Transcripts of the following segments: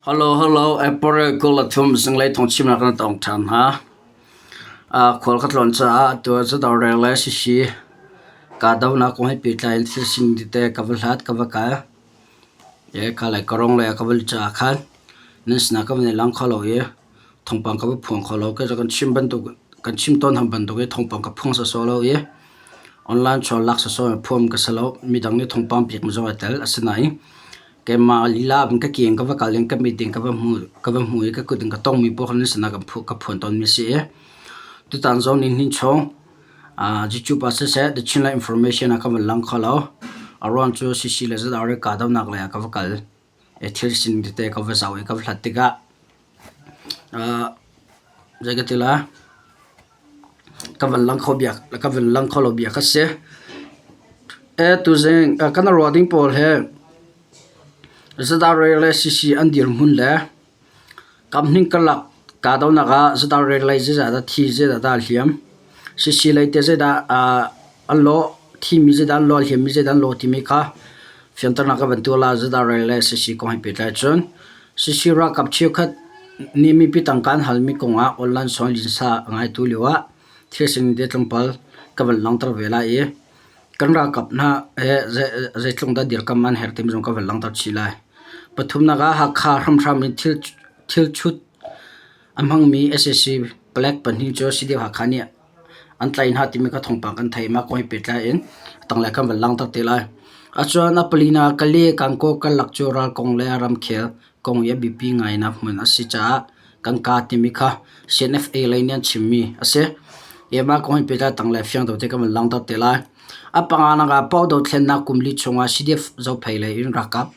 Hello, hello, April 23 zinglei thawngchimnak kan tong ṭhan hna. Khual ka tlawn caah atu ah zadawreng le sisi kahdohnak kong he pehtlai in thil sining tete ka va hlat, ka va kal. Ka lei ka rong lei ah ka va lut caah khan nan sinah ka van i lang kho lo i thawngpang ka va phuang kho lo. Kei cu kan chim bantuk kan chim tawn hna bantuk i thawngpang ka phuang sawsawh lo i online chawl lak sawsawh in phuam ka si lo. Midang nih thawngpang pek mi zong ai tel. Asinain keimah lila in ka ke in ka va kal in ka mit in ka va hmu ka va hmu i ka kut in ka tongmi paoh kha nan sinah ka phuan tawnmi a si i tutan zong nih hnin chung YouTube ah siseh The Chinland Information ah ka van lang kho lo. A ruang cu CC le ZRA kahdohnak lei ah ka va kal i thil sining tete ka va zoh i ka va hlat tikah zei ka ti lai ka van lang kho bia ka van lang kho lo bia kha si. Tuzing kan ruah ding pawl hi ZRA le CC an dirhmun le Kamhning karlak kahdohnak ah zadarrek lei zeizah dah thi, zeizah dah a hliam, sisi lei teh zeidah an lawh, thimi zeidah an lawh, a hliammi zeidah an lawh timi kha fianternak ka van tuah lai. Zadarrek le sisi kong he pehtlai cun sisi ralkap cheukhat nih mipi tangka an halmi kong ah online song linsa a ngaitu lio ah thil sining te tlawmpal ka van langhter ve lai i kan ralkap hna he zeitluk dah dirkamh an herh timi zong ka van langhter chih lai. Pathumnak ah Hakha hramhram in thilchut a hmangmi sac palek pahnih cu CDF Hakha nih an tlaih hna timi kha thawngpang kan theih. Mah kong he pehtlai in a tanglei kan van langhter te lai. Atuan a palinak Kale Kankaw karlak cu ral kong le ramkhel kong i a biapi ngainak hmun a si caah kan kaa timi kha CNFA lei nih an chimmi a si. Mah kong he pehtlai tanglei fiang deuh te kan van langhter te lai. A panganak ah Pau dothlennak kum li chungah CDF Zophei lei in ralkap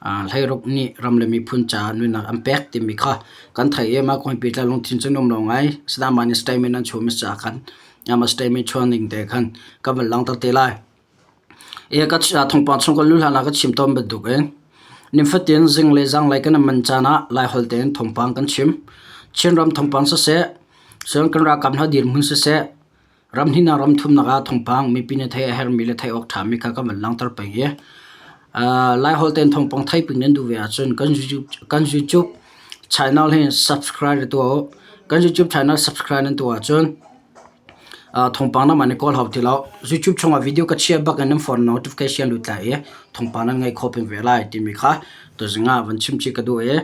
hleiruk nih ram le miphun caah nunnak an pek timi kha kan theih i mah kong he pehtlai lungthin cu nuam lo ngai. Asinain mah nih statement an chuahmi caah khan mah statement chuah ning te khan kan van langhter te lai. Ka thawngpang chung kan luh hlan ah ka chim tawn bantuk in nifatin zing le zanglei kan i manh caan ah Laiholh tein thawngpang kan chim. Chinram thawngpang siseh, cun kan ralkap hna dirhmun siseh, ram hnihnak ram thumnak ah thawngpang mipi nih theih a herhmi le theih awk ṭhami kha kan van langhter peng i Laiholh tein thawngpang theih ping nan duh ve ahcun kan YouTube kan YouTube channel hi subscribe tuah u. Kan YouTube channel subscribe nan tuah ahcun Thawngpang nan mah nih kawl hau ti lo. YouTube chungah video ka chiah bak in nan phone notification lut lai i thawngpang nan ngeih khawh peng ve lai timi kha tuzing ah van chim chih ka duh i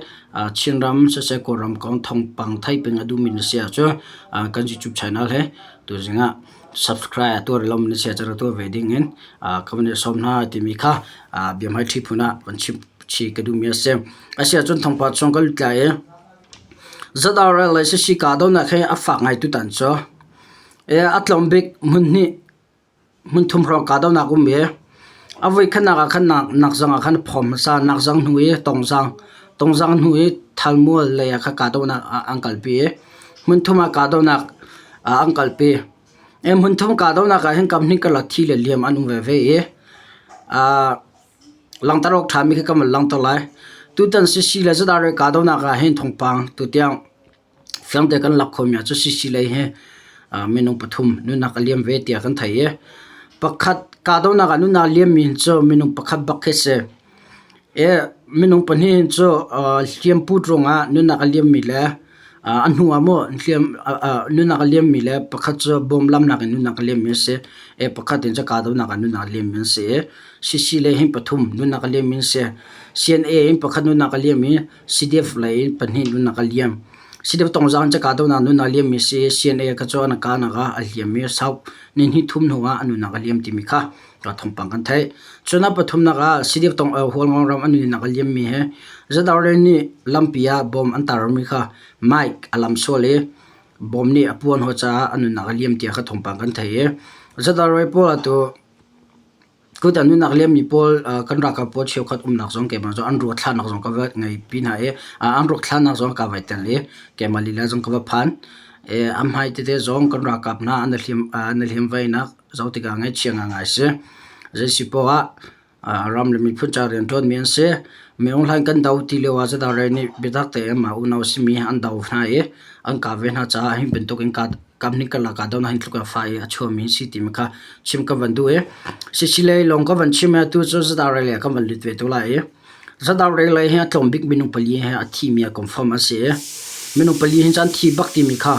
Chinram siseh Kawlram kong thawngpang theih peng a duhmi na si ahcun kan YouTube channel hi tuzing ah subscribe a tuah rih lomi na si ahcun rak tuah ve ding in ka van i sawm hna timi kha biahmaiṭhi phun ah van chim chih ka duhmi a si. Asiahcun thawngpang chung kan lut lai i ZRL le sisi kahdohnak hi a fak ngai tutan cu. A tlawm bik hmun hnih hmun thum hrawng kahdohnak um i a voikhatnak ah khan nakzang ah khan a phawm hmasa. Nakzang hnu i tongzang, tongzang hnu i thalmual lei ah khan kahdohnak an kalpi i hmun thum ah kahdohnak an kalpi. Hmun thum kahdohnak ah hin kam hnih karlak thi le liam an um veve i Langhter awk ṭhami khi kan van langhter lai. Tutan CC le ZRA kahdohnak ah hin thawngpang tutiang fiangte kan lak khomi ah cu CC lei hi minung pathum nunnak a liam ve tiah kan theih i pakhat kahdohnak ah nunnak a liammi cu minung pakhat bak khi si. I minung pahnih hin cu hliamput ruangah nunnak a liammi le a hnu ah maw nunnak a liammi le pakhat cu bawm lamnak in nunnak a liammi a si. I pakhat in cu kahdohnak ah nunnak a liammi an si i CC lei hin pathum nunnak a liammi an si. CNA in pakhat nunnak a liam i CDF lei in pahnih nunnak a liam. CDF tongzaang cu kahdohnak nunnak a liammi a si i CNA kha cu an kahnak ah a liam i sau nihnih thum hnu ah a nunnak a liam timi kha thawngpang kan theih. Cun a pathumnak ah CDF tong Hualngo ram a nunnak a liammi hi ZRA nih lampi ah bom an tarmi kha mic a lam sual i bom nih a puan haw caah a nunnak a liam tiah kha thawngpang kan theih i ZRA pawl atu Tutan nunnak liammi pawl kan ralkap pawl cheukhat umnak zong keimah zong an ruat thlahnak zong ka va ngei pi hna i an ruak thlahnak zong ka vai tel i keimah lila zong ka va phan. I a hmai tete zong kan ralkap hna an i hliam an i hliam vainak zoh tikah ngaihchia ngaingai a si. Zei si poah ah ram le miphun ca rianṭuanmi an si. Minung hlan kan do ti lio ah ZRA nih biatak tein mah unau simi an do hna i an kah ve hna caah hi bantuk in kamhnih karlak ah donak hin tluk in fa i a chuahmi si timi kha chim ka van duh i sicilei lawng ka van chim i atu cu ZRA lei ah kan van lut ve tu lai i. Zadar lei hi a tlawm bik minung pali he a thimi a confirm a si i minung pali hin cun thi bak timi kha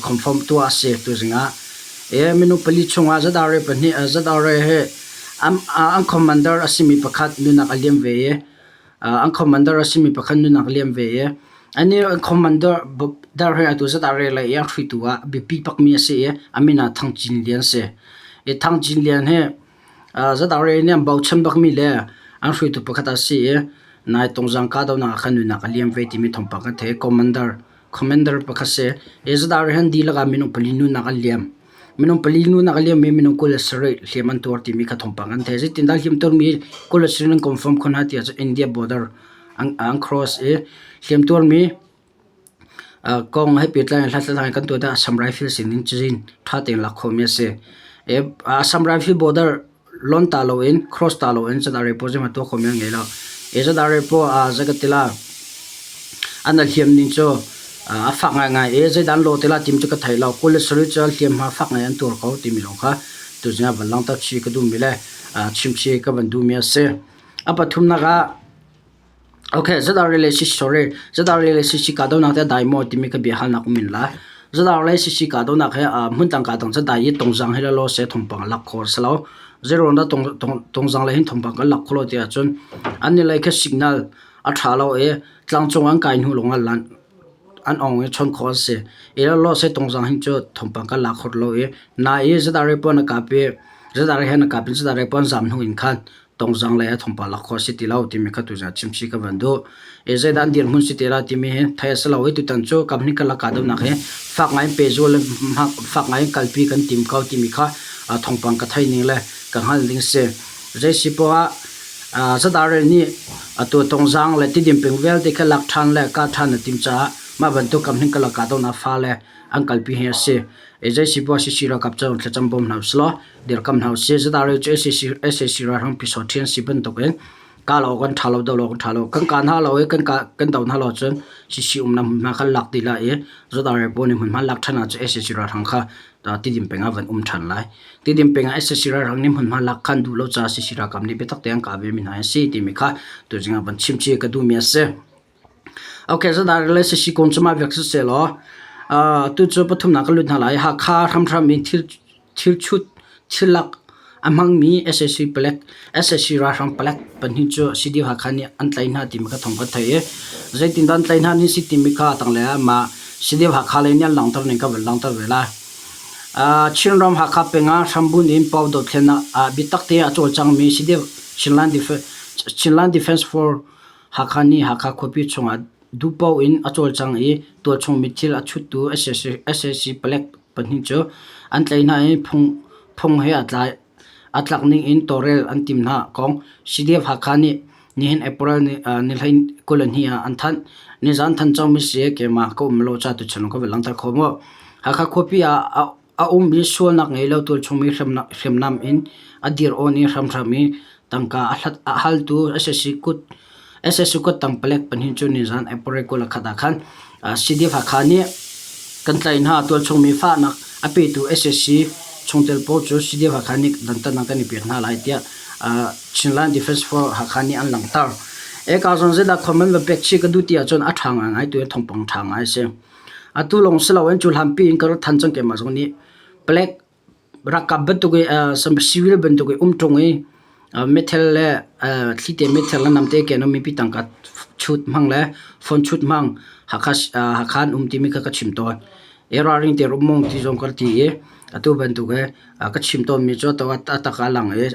confirm tuah a si tuzing ah. Minung pali chungah zadar pahnih zadar hi an commander a simi pakhat nunak a liam ve i an commander a simi pakhat nunak a liam ve i anih an commander dar hi atu zadar lei i an hruitu ah biapi bakmi a si i a min ah Thang Cin Lian a si. I Thang Cin Lian hi Zadar nih an bochan bakmi le an hruaitu pakhat a si i nai Tungzang kahdohnak ah khan nunnak a liam ve timi thawngpang kan theih. Commander commander pakhat si. Hi Zadar hi an dihlak ah minung pali nunnak an liam. Minung pali nunnak a liammi minung 27 hliam an tuar timi kha thawngpang kan theih. Zeitindah hliam tuarmi 27 an confirm khawh hna ti ahcun India border an cross i hliam tuarmi Kong he pehtlai in hlathlainak kan tuah tikah Assam Rifle sinin cazin ṭha tein lak khawhmi a si. Assam Rifle border lonh ta loin cross ta loin Zadar pawl zeihmanh tuah khawhmi an ngei lo. Zadar pawl zei ka ti lai an hliam ning cu a fak ngaingai i zeidah an lawh te lai timi cu ka thei lo. 27 cu hliamhma fak ngai an tuar ko timi zong kha tuzing ah van langhter chih ka duhmi le chimchih ka van duhmi a si. A pathumnak ah Okay, ZR le CC sorry, ZR le CC kahdohnak te dai maw timi ka bia halnak um in la. ZR le CC kahdohnak he hmuntlang kahdong ca dai i tongzang hi lo se thongpang lak kho si lo. Zero na tong tong tongzang le hin thongpang kan lak kho lo ti ahcun an ni lei kha signal a tha lo i tlangcung an kai hnu lawng ah lan an ong i chon khawh an si. I lo se tongzang hin cu thongpang kan lak kho lo i na i ZR pon a kap i ZR he na kap in ZR pon zam hnu in khan tongzang lei ah thawngpang lak khawh a si ti lo timi kha tuzaan chimchih ka van duh. Zeidah an dirhmun si ti la timi hi theih a si lo i tutan cu kam hnih karlak kahdohnak hi fak ngai in pehzul in fak ngai in kalpi kan tim ko timi kha thawngpang ka theih ning le ka hngalh ning si. Zei si poah ah Zadarel nih atu tongzang le Tidim peng vialte kha lak ṭhan le kah ṭhan a timh caah mah bantuk kam hnih karlak kahdohnak fale an kalpi hi a si. Zei si poah CC ralkap cu thlacam bawm hna usih law dirhkamh hna usih. Zadar cu sac ralhrang pyusawṭhi an si bantukin kah lo kan ṭha lo, doh lo kan ṭha lo. Kan kah hna lo i kan kah kan doh hna lo ahcun CC umnak hmunhma kha lak dih lai i Zadar pawl nih hmunhma lak ṭhan ahcun sac ralhrang kha Tidim peng ah van um ṭhan lai. Tidim peng ah sac ralhrang nih hmunhma lak kha an duh lo caah CC ralkap nih biatak tein an kah vemi hna an si timi kha tuzing ah van chimchih ka duhmi a si. Okay, zadar le CC kong cu mah vek siseh law tu cu pathumnak ka lut hna lai. Hakha hramhram in thil Thilchut, thillak a hmangmi sac palek, sac ralhrang palek pahnih cu CDF Hakha nih an tlaih hna timi kha thawng kan theih i zeitindah an tlaih hna ni si timi kha tanglei ah mah CDF Hakha lei nih an langhter ning ka van langhter ve lai. Chinram Hakha peng ah hrambunh in Pau dothlennak ah biatak tein a cawlcangmi CDF Chinland Defense, Chinland Defense Force Hakha nih Hakha khuapi chungah duhpaoh in a cawlcang i tualchung mithil a chuttu sac palek pahnih cu an tlaih hna i phung he aa tlak ning in tawlrel an timh hna kong CDF Hakha nih nihin April ni 22 ah an thanh. Nizaan thanchomi si keimah ka um lo ca tuchun ka van langhter kho maw? Hakha khuapi ah a um i sualnak ngei lo tualchung mi hriamnam in a dir awn i hramhram i tangka a haltu sac kut sac kuttang palek pahnih cu nizan April 21 ah khan CDF Hakha nih kan tlaih hna. Tualchung mi fahnak a petu sac chungtel pawl cu CDF Hakha nih dantatnak kan i pek hna lai tiah Chinland Defense Force Hakha nih an langhter. Eka zawn zeidah comment va pek chih ka duh ti ahcun a ṭha ngaingai tu thawngpang ṭha ngai a si. Atu lawng si loin cu hlanpi in ka rat than cang keimah zong nih palek ralkap bantuk i civil bantuk i um ṭung i meithal le thlite meithal le namte ken in mipi tangka chut hmang le phone chut hmang Hakha Hakha an um timi kha ka chim tawn. I ralring te rumong ti zong ka ti i atu bantuk i ka chim tawnmi cu a tak ah a lang i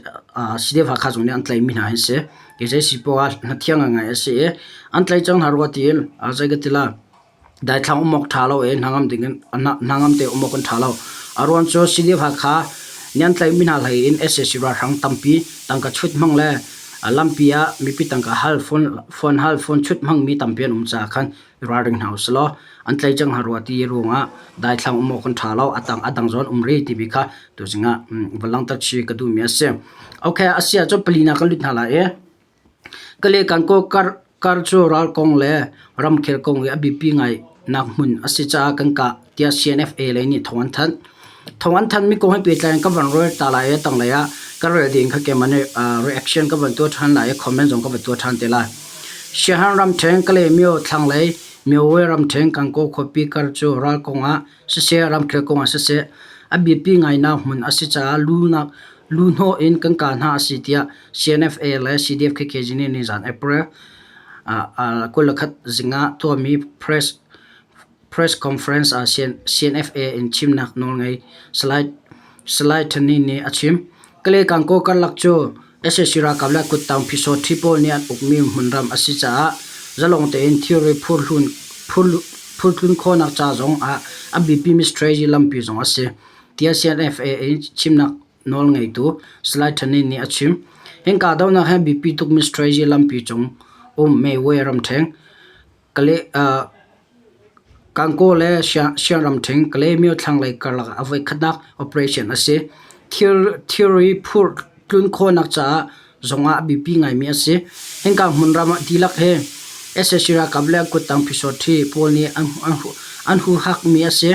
CDF Hakha zong nih an tlaihmi hna hi si. Hi zei si poah ah hnathiang ngaingai a si i an tlaih cang hna rua tiin zei ka ti la. Daithlang um awk ṭha lo i hnangam ding in hnangam te um awk an ṭha lo. A ruang cu CDF Hakha nih an tlaihmi hna hlei in sac ralhrang tampi tangka chut hmang le lampi ah mipi tangka hal phone hal phone chut hmangmi tampi an um caah khan i ralring hna usih law an tlaih cang hna rua ti ruangah daithlang um awk an ṭha lo. A tang a dang zawn um rih timi kha tuzing ah va langhter chih ka duhmi a si. Okay, a si ahcun palina kan lut hna lai i Kale kan kaw kar cu ral kong le ramkhel kong i a biapi ngainak hmun a si caah kan kah tiah CNFA lei nih thawng an thanh. Thawng an thanhmi kong he pehtlai in ka van rel ta lai i a tanglei ah ka rel ding kha keimah nih reaction ka van tuah ṭhan lai i comment zong ka van tuah ṭhan te lai. Siahan ramṭhen Kalaymyo thlanglei Myowe ramṭhen Kankaw khuapi kar cu ral kong ah siseh ramkhel kong ah siseh a biapi ngainak hmun a si caah luhnawh in kan kah hna a si tiah CNFA le CDF KKG nih nizan April 21 zing ah tuahmi press conference ah CNFA in chimnak nawlngei Salai Thani nih a chim. Kale-Kankaw karlak cu sac ralkap le kuttang phisawṭhi pawl nih an ukmi hmunram a si caah zalong tein thilri phurtlun khawhnak ca zong ah a biapimi strategy lampi zong a si, tiah CNFA in chimnak nawlngeitu Salai Thani nih a chim. Hi kahdohnak hi a biapi tukmi strategy lampi cung um Meiwe ramṭhen, Kankaw le Siangramṭhing Kalaymyo thlanglei karlak ah a voikhatnak operation a si. Thilri phurh tlun khawhnak caah zongah a biapi ngaimi a si. Hika hmunram dihlak hi sac ralkap le kuttang phisawṭhi pawl nih an huhakmi a si.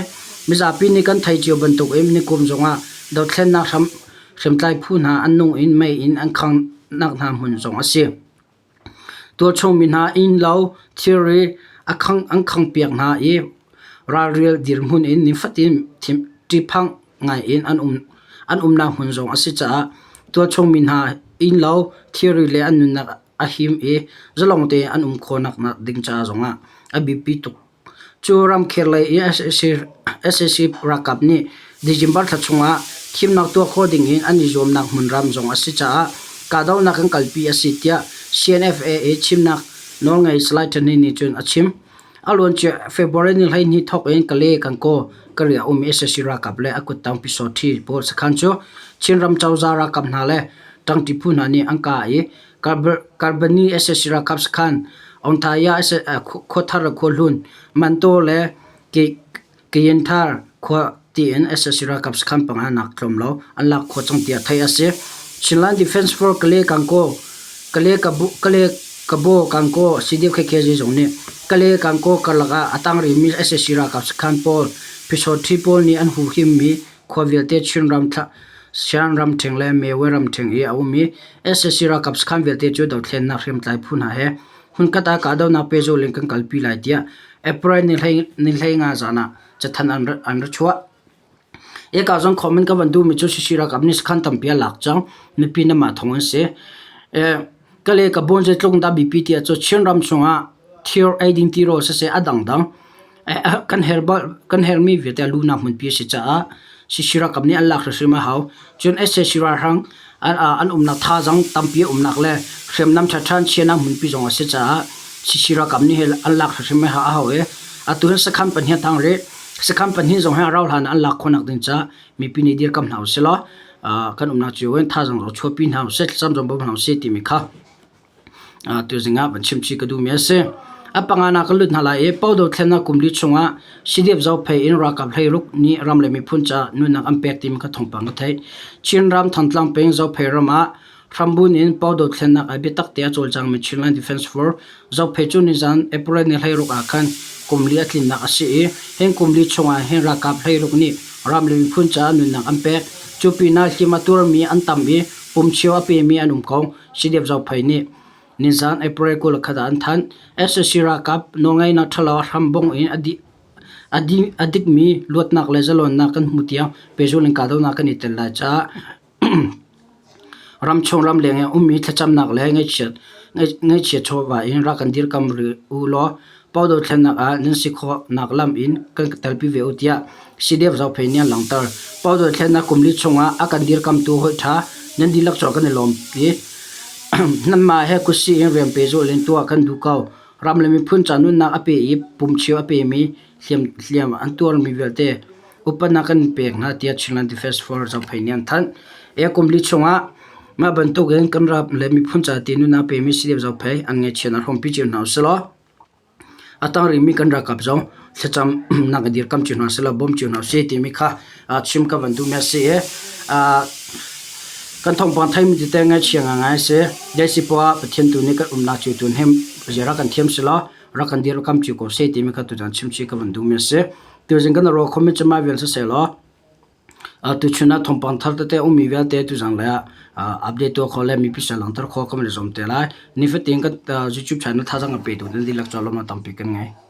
Mizapi nih kan theih cio bantukin nikum zongah dothlennak hriamtlai phu hna an nung in mei in an khanghnak hna hmun zong a si. Tualchungmi hna innlo thilri an khangpiak hna i ralrial dirhmun in nifatin ṭihphang ngai in an umnak hmun zong a si caah tualchungmi hna innlo thilri le an nunnak a him i zalong tein an um khawhnak ding ca zongah a biapi tuk. Cu ramkhel lei i sac ralkap nih December thla chungah thimnak tuah khawh ding in an i zuamnak hmunram zong a si caah kahdohnak kan kalpi a si tiah CNFA i chimnak nawlngei Salai Than Hnin nih cun a chim. A luancia February ni 12 thawk in Kale Kankaw Kariah um i sac ralkap le a kuttang Pyusawthi pawl sakhan cu Chinram cozah ralkap hna le ṭangṭi phu hna nih an kah i Karbani sac ralkap sakhan Aungthaya khuathar le khuahlun Mantaw le Kayinthar khua tiin sac ralkap sakhan panga nak tlawm lo an lak khawh cang tiah theih a si. Chinland Defence Force Kale Kankaw Kale Kabo Kankaw CDF KKG zong nih Kale Kankaw karlak ah a tang rihmi sac ralkap sakhan pawl Pyusawthi pawl nih an huhhimmi khua vialte Chinram Shan ramṭhing le Mewe ramṭhing i a um i sac ralkap sakhan vialte cu dothlennak hriamtlai phu hna he hmunkhat ah kahdohnak pehzulh in kan kalpi lai tiah April ni 15 zan ah cathanh an ra chuah. Hika zong comment ka van duhmi cu sac ralkap nih sakhan tampi a lak cang. Mipi na mah thong an si. Kale ka bawn zeitluk dah biapi ti ahcun Chinram chungah thir eiding tirawl siseh a dangdang kan herhmi vialte a luhnak hmunpi a si caah sac ralkap nih an lak hrimhrim a hau. Cun sac ralhrang an umnak thazaang tampi a umnak le hriamnam ṭhaṭha an chiahnak hmunpi zong a si caah sac ralkap nih hin an lak hrimhrim a hau i atu hin sakhan pahnih a tang rih. Sakhan pahnih zong hi a rauh hlan ah an lak khawhnak ding caah mipi nih dirkamh hna usih law kan umnak cio in thazaang zong chuahpi hna usih, thlacam zong bawm hna usih timi kha Tuzing ah van chimchih ka duhmi a si. A panganak kan lut hna lai i Pau dothlennak kum li chungah CDF Zophei in ralkap hleiruk nih ram le miphun caah nunnak an pek timi kha thawngpang ka theih. Chinram Thantlang peng Zophei ram ah hrambun in Pau dothlennak ah biatak te a cawlcangmi Chinland Defence Force Zophei cu nizan April ni 16 ah khan kum li a tlinnak a si i hin kum li chungah hin ralkap hleiruk nih ram le miphun caah nunnak an pek. Cu pinah hliam a tuarmi an tam i pumchio a pemi an um ko. CDF Zophei nih nizan April 21 ah an thanh. Sac ralkap nawlngeihnak ṭhalo a hrambongh in a dikmi luatnak le zalonnak kan hmu tiang pehzulh in kahdohnak kan i tel lai caah ramchung ramleng i ummi thlacamnak le ngaihchiat chawva in rak kan dirkamh rih u law Pau dothlennak ah nan si khawhnak lam in kan telpi ve u tiah CDF Zophei nih an langhter. Pau dothlennak kum li chungah a kan dirkamtu hawi ṭha nan dihlak cungah kan i lawm i nanmah he kutsih in rian pehzulh in tuah kan duh ko. Ram le miphun ca nunnak a pe i pumcheu a pemi hliam an tuarmi vialte upatnak kan in pek hna tiah Chinland Defense Force Zophei nih an thanh. E kum li chungah mah bantukin kan ram le miphun ca ti nunnak a pemi CDF Zophei an ngaihchiatnak hrawmpi cio hna usih law A tang rihmi kan ralkap zong thlacamnak in dirkamh cio hna sehlaw bawm cio hna usih timi kha chim ka van duhmi a si i kan thawngpang theimi tete ngaihchia ngaingai a si. Daisy poah Pathian tu nih kan umnak cio tu hnem zia rak kan thiam sehlaw rak kan dirkamh cio ko seh timi kha tutan chimchih ka van duhmi a si. Tuzing kan rawl khomi cu mah vial siseh law. Tuchun ah thawngpang thar tete ummi vialte tuzang lei ah update tuah khawh le mipi sin langhter khawh kan i zuam te lai. Nifatin kan YouTube channel thazaang a petu nan dihlak cu lawmhnak tampi kan ngei.